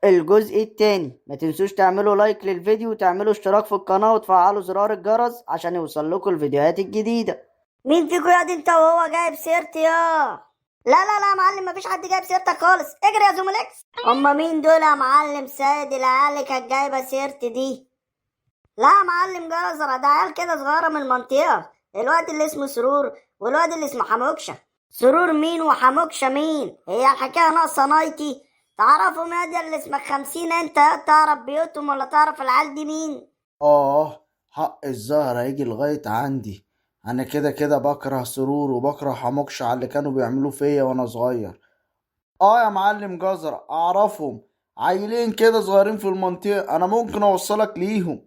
الجزء التاني. ما تنسوش تعملوا like للفيديو وتعملوا اشتراك في القناة وتفعلوا زرار الجرس عشان يوصل لكم الفيديوهات الجديدة. مين فيكم يا دي انت وهو جايب سيرتي يا؟ لا لا لا يا معلم، مفيش حد جايب سيرتك خالص، اجري يا زوموليكس. هما مين دول يا معلم سيد العيال اللي كانت جايبه سيرتي دي؟ لا يا معلم جزرة، ده عيال كده صغيرة من المنطقة، الواد اللي اسمه سرور والواد اللي اسمه حموكشة. سرور مين وحموكشة مين؟ هي الحكاية ناقصة نايتي؟ تعرفوا ما ده اللي اسمك 50 انت تعرف بيوتهم ولا تعرف العيال دي مين؟ آه، حق الزهر هيجي لغاية عندي. أنا كده كده بكره سرور وبكره حموكش على اللي كانوا بيعملوه فيا وأنا صغير. آه يا معلم جزرة، أعرفهم، عيلين كده صغيرين في المنطقة، أنا ممكن أوصلك ليهم.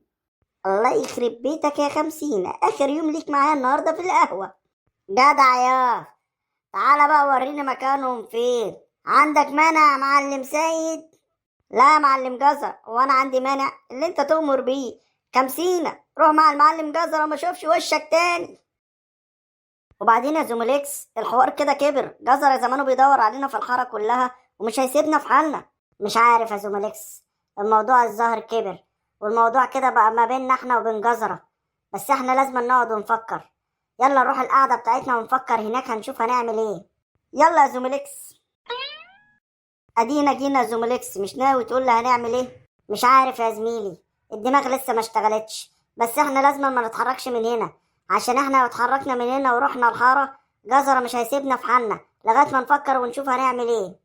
الله يخرب بيتك يا 50، آخر يوم ليك معايا النهاردة في القهوة. جدع يا، تعالى بقى وريني مكانهم فين. عندك مانع يا معلم سيد؟ لا يا معلم جزر، وانا عندي مانع؟ اللي انت تؤمر بيه. 50 روح مع المعلم جزر وما اشوفش وشك تاني. وبعدين يا زوموليكس الحوار كده كبر، جزر زمانه بيدور علينا في الحارة كلها ومش هيسيبنا في حالنا. مش عارف يا زوموليكس، الموضوع الظاهر كبر والموضوع كده بقى ما بيننا احنا وبين جزرة، بس احنا لازم نقعد ونفكر. يلا نروح القعدة بتاعتنا ونفكر هناك، هنشوف هنعمل ايه. يلا يا زوموليكس. ادينا جينا يا زوموليكس، مش ناوي تقول لي هنعمل ايه؟ مش عارف يا زميلي، الدماغ لسه ما اشتغلتش، بس احنا لازم ما نتحركش من هنا، عشان احنا لو اتحركنا من هنا ورحنا الحارة جزرة مش هيسيبنا في حالنا لغاية ما نفكر ونشوف هنعمل ايه.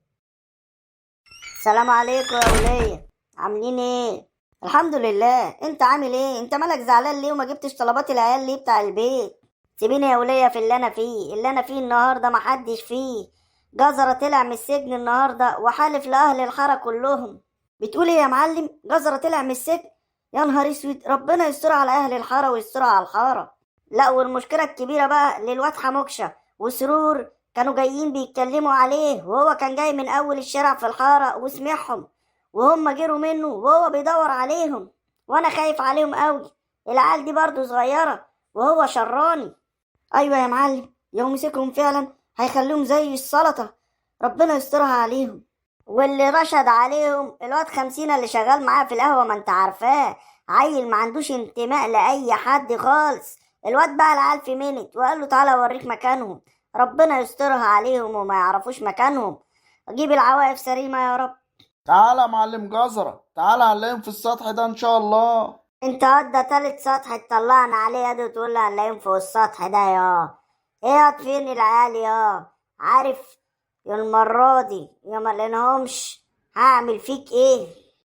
السلام عليكم يا ولية، عاملين ايه؟ الحمد لله، انت عامل ايه؟ انت مالك زعلان ليه وما جبتش طلبات العيال ليه بتاع البيت؟ سيبيني يا ولية في اللي انا فيه، اللي انا فيه النهارده محدش فيه. جزرة طلع من السجن النهارده وحالف لأهل الحارة كلهم. بتقول ايه يا معلم؟ جزرة طلع من السجن؟ يا نهار اسود، ربنا يستر على اهل الحارة ويستر على الحارة. لا والمشكلة الكبيرة بقى للواد حموكشة وسرور، كانوا جايين بيتكلموا عليه وهو كان جاي من اول الشارع في الحارة وسمعهم، وهم جروا منه وهو بيدور عليهم، وانا خايف عليهم قوي، العيال دي برضو صغيرة وهو شراني. ايوه يا معلم، يوم مسكهم فعلا هيخليهم زي السلطة، ربنا يسترها عليهم. واللي رشد عليهم الواد 50 اللي شغال معاه في القهوة، ما انت عارفاه، عيل ما عندوش انتماء لأي حد خالص. الواد بقى العيال في منت وقال له تعالى اوريك مكانهم، ربنا يسترها عليهم وما يعرفوش مكانهم. اجيب العواقب سليمة يا رب. تعالى يا معلم جزرة، تعالى هنلاقيهم في السطح ده إن شاء الله. انت قد تالت سطح تطلعنا عليه يا دي وتقول لي هنلاقيهم فوق السطح ده يا ايه؟ يا فين العيال يا؟ عارف يا المرة دي يا ما لقيناهمش هعمل فيك ايه؟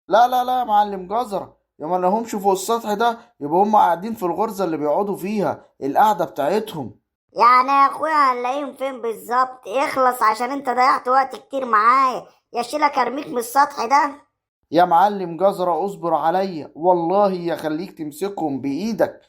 لا لا لا يا معلم جزرة، يا ما لقاهمش فوق السطح ده يبقى هم قاعدين في الغرزة اللي بيقعدوا فيها، القعدة بتاعتهم. يعني يا اخويا هنلاقيهم فين بالظبط؟ اخلص عشان انت ضيعت وقت كتير معايا، يا شيلك ارميك من السطح ده. يا معلم جزرة اصبر عليا، والله يخليك تمسكهم بايدك،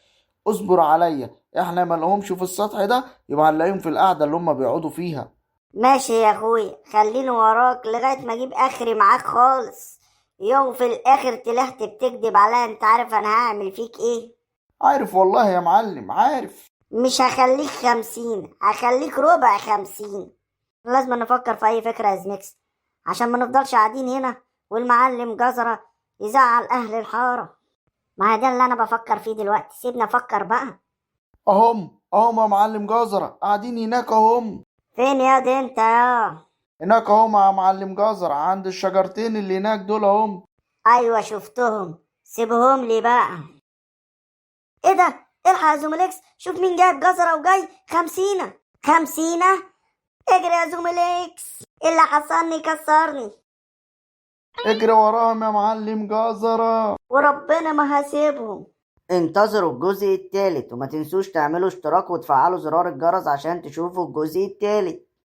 اصبر عليا، احنا ما لقاهمش في السطح ده يبقى هنلاقيهم في القعدة اللي هم بيقعدوا فيها. ماشي يا اخويا، خليني وراك لغاية ما اجيب اخري معاك خالص. يوم في الاخر طلعت بتكدب عليا، انت عارف انا هعمل فيك ايه؟ عارف والله يا معلم، عارف. مش هخليك 50، هخليك ربع 50. لازم نفكر في اي فكرة يا زميكس عشان ما نفضلش قاعدين هنا والمعلم جزرة يزعل اهل الحارة. ما ده اللي انا بفكر فيه دلوقتي، سيبنا افكر بقى. اهم يا معلم جزرة، قاعدين هناك اهم. فين يا دي انت يا؟ هناك اهم يا معلم جزرة، عند الشجرتين اللي هناك دول اهم. ايوه شفتهم، سيبهم لي بقى. ايه ده؟ الحق يا زوموليكس، شوف مين جايب جزرة وجاي. 50. 50؟ اجري يا زوموليكس، اللي حصلني كسرني. اجري وراهم يا معلم جزرة. وربنا ما هسيبهم. انتظروا الجزء الثالث، وما تنسوش تعملوا اشتراك وتفعلوا زرار الجرس عشان تشوفوا الجزء الثالث.